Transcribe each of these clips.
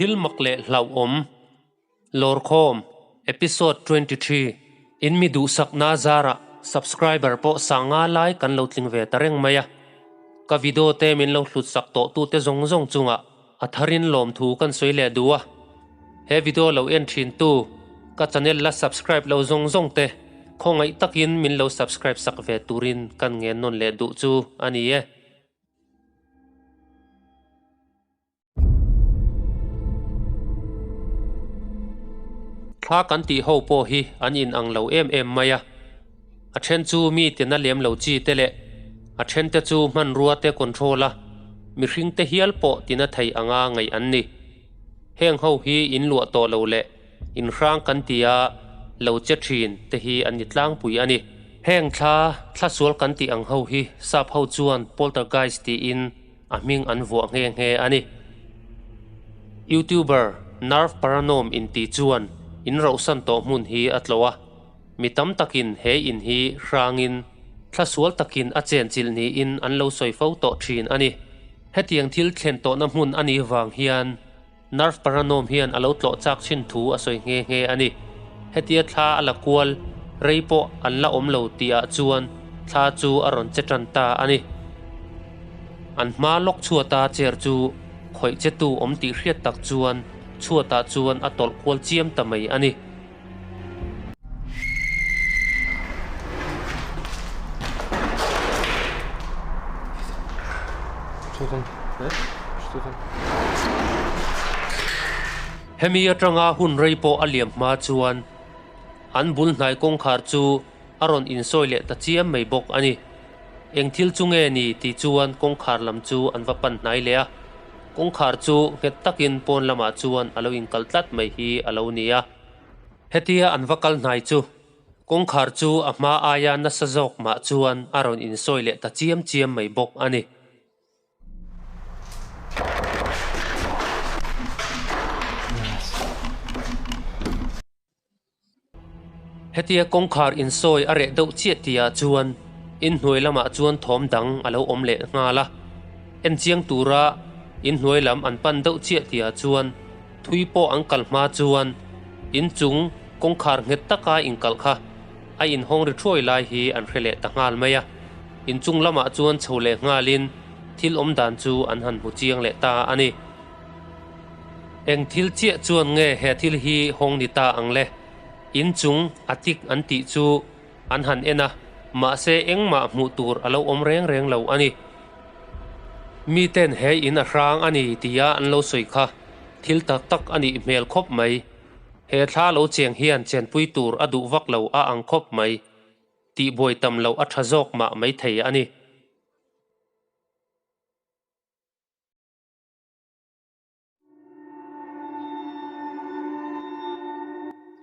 Thil mak leh hlauhawm Lawrkhawm Episode 23 In mi duhsakna zarah subscriber pawh sanga lai kan lo tling ve ta reng mai a. Ka video te min lo hlut sak tawh tute zawng zawng chungah a tharin lawmthu kan sawi leh duh a. He video lo en thin tu ka channel la subscribe lo zawng zawng te khawngaih takin min lo subscribe sak ve turin kan ngen nawn leh duh chu a ni e. Thla kan tih ho pawh hi an in ang lo em em mai a, a then chu mi tina lem lo chi te leh a then te chu hmanrua te control a mihring te hial pawh tina thei anga ngaih an ni. Heng ho hi in luah tawh lo leh in hrang kan tia lo che thin te hi an ni tlangpui a ni. Heng thla thla sual kan tih ang ho hi sap ho chuan poltergeist tiin a hming an vuah nghe nghe a ni. Youtuber Nerve Paranorm inti chuan in rohsan tawh hmun hi a tlawh a, mi tam takin he in hi hrangin thla sual takin a chenchilh niin an lo sawi fo tawh thin a ni. Hetiang thil thlen tawhna hmun a nih vang hian Nerve Paranorm hian a lo tlawh chak thin thu a sawi nghe nghe a ni. Hetia thla a la kual rei pawh an la awm lo tihah chuan thla chu a rawn che tan ta a ni. An hma lawk chhuata chair chu khawih che tu awm tih hriat tak chuan chhuatah chuan a tawlh kual chiam ta mai a ni. Hemi atanga hun rei pawh a liam hma chuan an bul hnai kawngkhar chu a rawn insawi leh ta chiam mai bawk a ni. Eng thil chu nge ni tih chuan kawngkhar lam chu an va pan hnai leh a, kawngkhar chu nghet takin pawn lamah chuan a lo inkal tlat mai hi a lo ni a. Hetia an va kal hnai chu kawngkhar chu a hma aia nasa zawk mah chuan a rawn insawi leh ta chiam chiam mai bawk a ni. Hetia kawngkhar insawi a reh deuh chiah tihah chuan inhnuai lamah chuan thawm dang a lo awm leh nghal a. Enchiang tura inhnuai lam an pan deuh chiah tihah chuan thui pawh an kal hma chuan inchung kawngkhar nghet taka inkalh kha a inhawng ri thuai lai hi an hre leh ta nghal mai a. Inchung lamah chuan chho leh nghalin thil awm dan chu an han hmu chiang leh ta a ni. Eng thil chiah chuan nge he thil hi hawng ni ta ang le? In chung a tik an tih chu an han en a, mahse engmah hmuh tur a lo awm reng reng lo a ni. Miten he in a hrang a ni tia an lo sawi kha thil tak tak a nih hmel khawp mai. He thla lo cheng hian chenpui tur a duh vak lo a ang khawp mai. Tihbuai tam loh a tha zawk mah maithei a ni.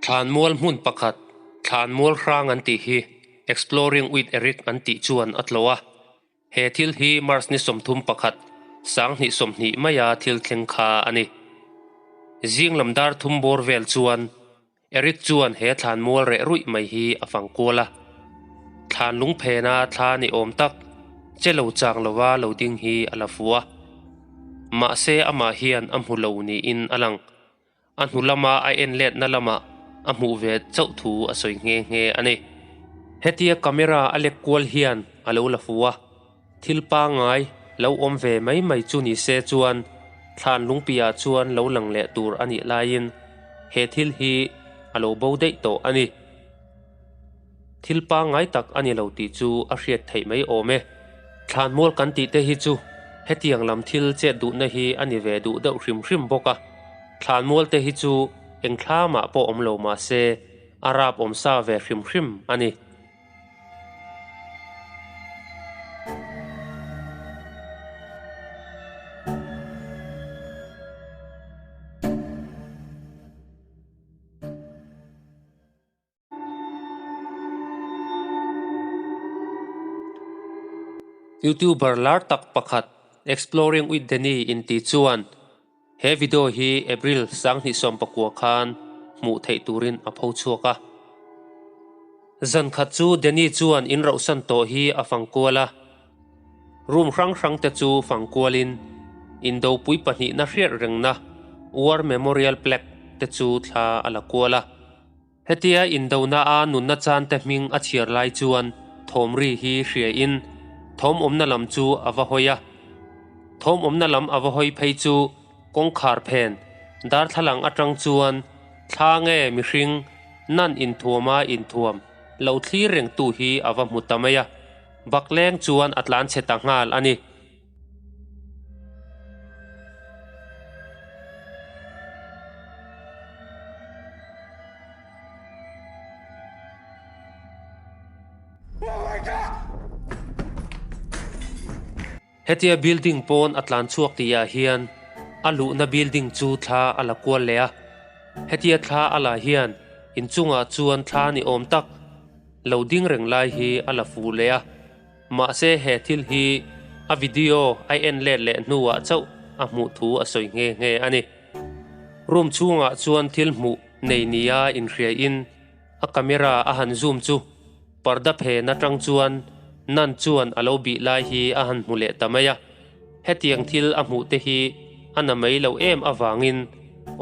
Thlanmual hmun pakhat, Thlanmual hrang an tih hi Exploring with Eric an tih chuan a tlawh a. He thil hi March ni 31, 2020 maia thil thleng kha a ni. Zing lam dar thum bawr vel chuan Eric chuan he thlanmual reh ruih mai hi a fang kual a. Thlan lungphena thla ni awm tak, che lo chang lova lo ding hi a la fu a. Mahse amah hian a hmu lo niin a lang. A hnu lama a en letna lamah a hmuh ve chauh thu a sawi nghe nghe a ni. Hetia camera a lek kual hian a lo la fu a. Thil pangngai lo awm ve mai mai chu ni se chuan thlan lungpiah chuan lo lang leh tur a nih laiin he thil hi a lo bo daih tawh a ni. Thil pangngai tak a ni lo tih chu a hriat theih mai awm e. Thlan mual kan tih te hi chu hetiang lam thil chet duhna hi a ni ve duh deuh hrim hrim bawk a. Thlan mual te hi chu eng thlamah pawh awm lo mah se a rap awm sa ve hrim hrim a ni. Youtuber lar tak pakhat Exploring with Danny inti chuan he video hi April 2019 khan hmuh theih turin a pho chhuak a. Zan khat chu Danny chuan in rohsan tawh hi a fang kual a. Room hrang hrang te chu fang kualin indopui pahnihna hriat rengna War Memorial Plaque te chu thla a la kual a. Hetia indona a nunna chante hming a chhiar lai chuan thawm ri hi hria in thawm awmna lam chu a va hawi a. Thawm awmna lam a va hawi phei chu kawngkhar phen darthlalang atang chuan thla nge mihring nan inthuama inthuam lo thlir reng tu hi a va hmu ta mai a. Bakleng chuan a tlan chhe ta nghal a ni. Hetia building pawn a tlan chhuak tih ah hian a luhna building chu thla a la kual leh a, hetia thla a la hian inchungah chuan thla ni awm tak lo ding reng lai hi a la fuh leh a. Mahse he thil hi a video a en let leh hnuah chauh a hmuh thu a sawi nghe nghe a ni. Room chhungah chuan thil hmuh nei nia inhria in a camera a han zoom chu parda phen atang chuan Nan chuan a lo bih lai hi a han hmu leh ta mai a. Hetiang thil a hmuh te hi a na mai lo em avangin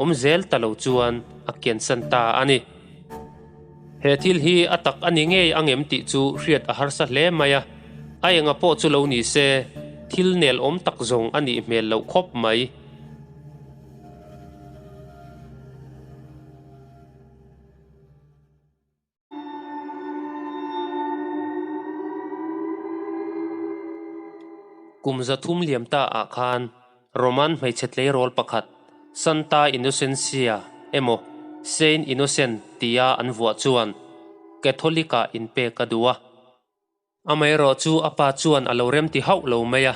awm zel ta lo chuan a kiansan ta a ni. He thil hi a tak a ni ngei ang em tih chu hriat a harsa hle mai a, a enga pawh chu lo ni se, thil nel awm tak zawng a nih hmel loh khawp mai. Kum 300 liam ta ah khan Roman hmeichhe tleirawl pakhat Santa Innocencia emaw Saint Innocent tia an vuah chuan Catholic-ah inpek a duh a. Amaherawh chu a pa chuan a lo remti hauh lo mai a.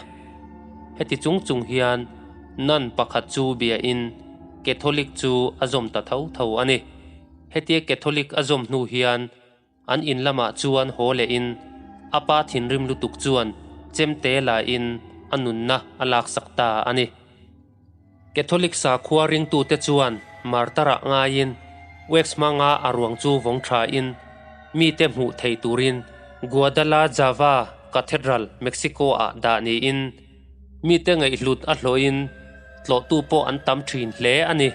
Heti chung chung hian nun pakhat chu biain Catholic chu a zawm ta tho tho a ni. Hetia Catholic a zawm hnu hian An in lamah chuan haw lehin a pa thinrim lutuk chuan chemte lain a nunna a laksak ta a ni. Catholic sakhua ringtute chuan martarah ngaiin wax hmanga a ruang chu vawng thain mite hmuh thei turin Guadalajava Cathedral, Mexico-ah dah niin mite ngaihhlut a hlawhin tlawhtu pawh an tam thin hle a ni.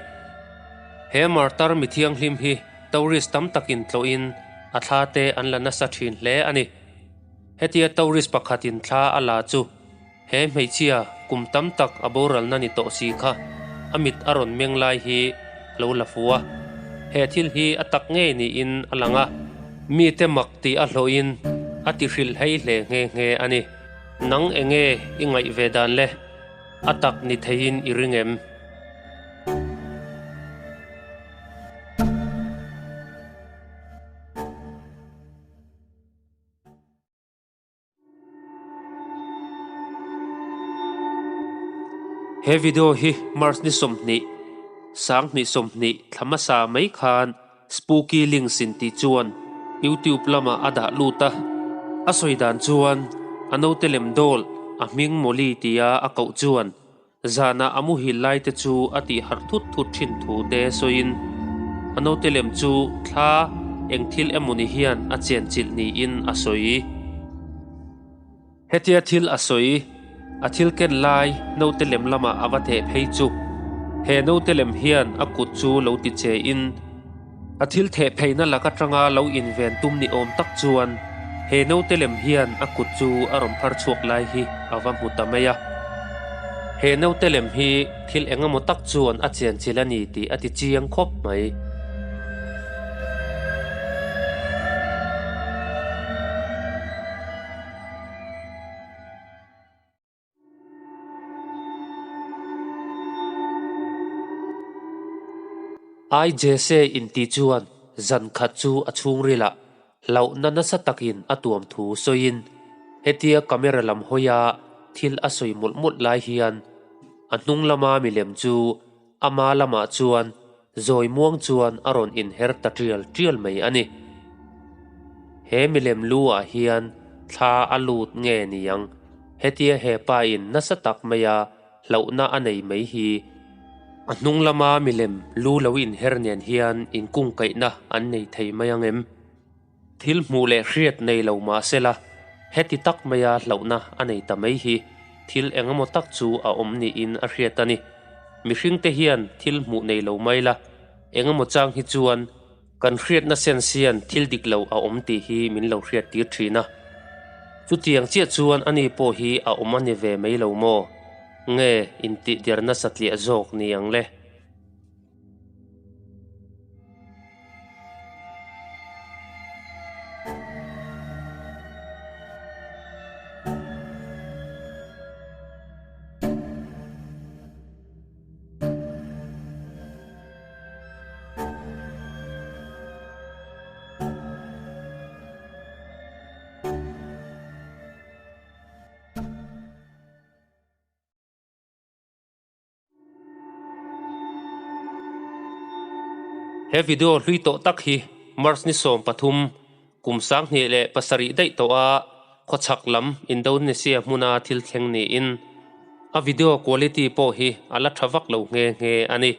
He martar mithianghlim hi Tourist tam takin tlawhin a thla te an la nasa thin hle a ni. Hetia tourist pakhatin thla a la chu he hmeichhia kum tam tak a boralna ni tawh si kha a mit a rawn meng lai hi a lo la fu a. He thil hi a tak ngei niin a lang a, mite mak tih a hlawhin a ti hrilh hlei hle nghe nghe a ni. Nang enge i ngaih ve dan le? A tak ni theiin i ring em? He video hi March ni 20, 2020 thla hmasa mai khan Spooky Links in tih chuan YouTube lamah a dah lut a. A sawi dan chuan a naute lem dawl a hming Molly tia a koh chuan Zanah a muhil lai te chu a tih harh thut thut thin thu te sawiin a naute lem chu thla eng thil emawni hian a chenchilh niin a sawi. Hetia thil a sawi, a thil ken lai naute lem lamah a va theh phei chu he naute lem hian a kut chu lo ti che in, A thil theh pheina lak atanga lo inven tum ni awm tak chuan he naute lem hian a kut chu a rawn phar chhuak lai hi a va hmu ta mai a. He naute lem hi thil eng emaw tak chuan a chenchilh a ni tih a ti chiang khawp mai. Ai Jesse inti chuan zan khat chu a chhungrilah hlauhna nasa takin a tuam thu sawiin hetia camera lam hawia thil a sawi mawlh mawlh lai hian a hnung lama milem chu ama lamah chuan zawi muang chuan a rawn inher ta tial tial mai a ni. He milem lu ah hian thla a lut nge niang? Hetia he pa in nasa tak maia hlauhna a nei mai hi a hnung lama milem lu lo inher nen hian inkungkaihna an nei thei mai ang em? Thil hmuh leh hriat nei lo mah sela, heti tak maia hlauhna a nei ta mai hi thil engemaw tak chu a awm niin a hriat a ni. Mihringte hian thil hmuh nei lo mai la, engemaw chang hi chuan kan hriatna sense hian thil dik lo a awm tih hi min lo hriattir thin a. Chutiang chiah chuan ani pawh hi a awm a ni ve mai lo maw? Nge intihderna satliah zawk ni ang le? He video hlui tawh tak hi March ni 13, kum 2007 daih tawha khawchhak lam Indonesia hmuna thil thleng niin a video quality pawh hi a la tha vak lo nghe nghe a ni.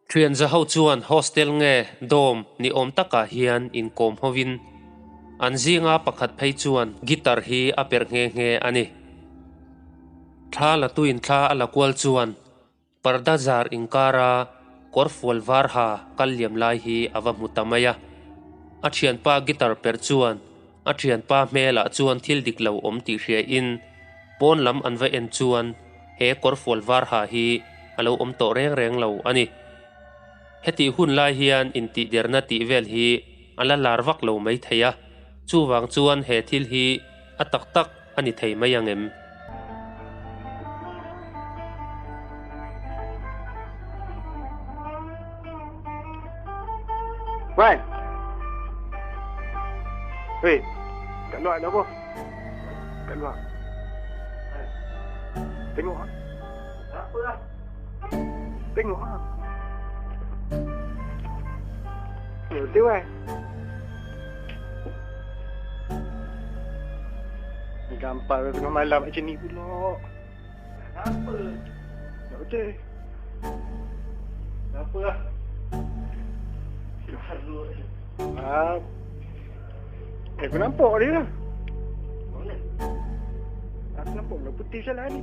Thian za ho chuan hostel nge dorm ni awm takah hian inkawm hovin an zinga pakhat phei chuan guitar hi a perh nghe nghe a ni. Thla la tuin thla a la kual chuan parda zar inkara kawrfual var ha kal liam lai hi a va hmu ta mai a. A thianpa guitar perh chuan a thianpa hmelah chuan thil dik lo awm tih hriain pawn lam an va en chuan he kawrfual var ha hi a lo awm tawh reng reng lo a ni. Hetih hun lai hian intihderna tih vel hi a la lar vak lo mai thei a, chuvang chuan he thil hi a tak tak a ni thei mai ang em? Wan. Weh, kat luar ada apa? Kat luar. Tengok ah. Apa lah? Tengok ah. Betul kan? Gampar tengah malam macam ni pula. Kenapa? Tak betul. Kenapa lah? Ah. Eh, aku nampak dia lah. Mana? Aku nampak benda putih jalan ni.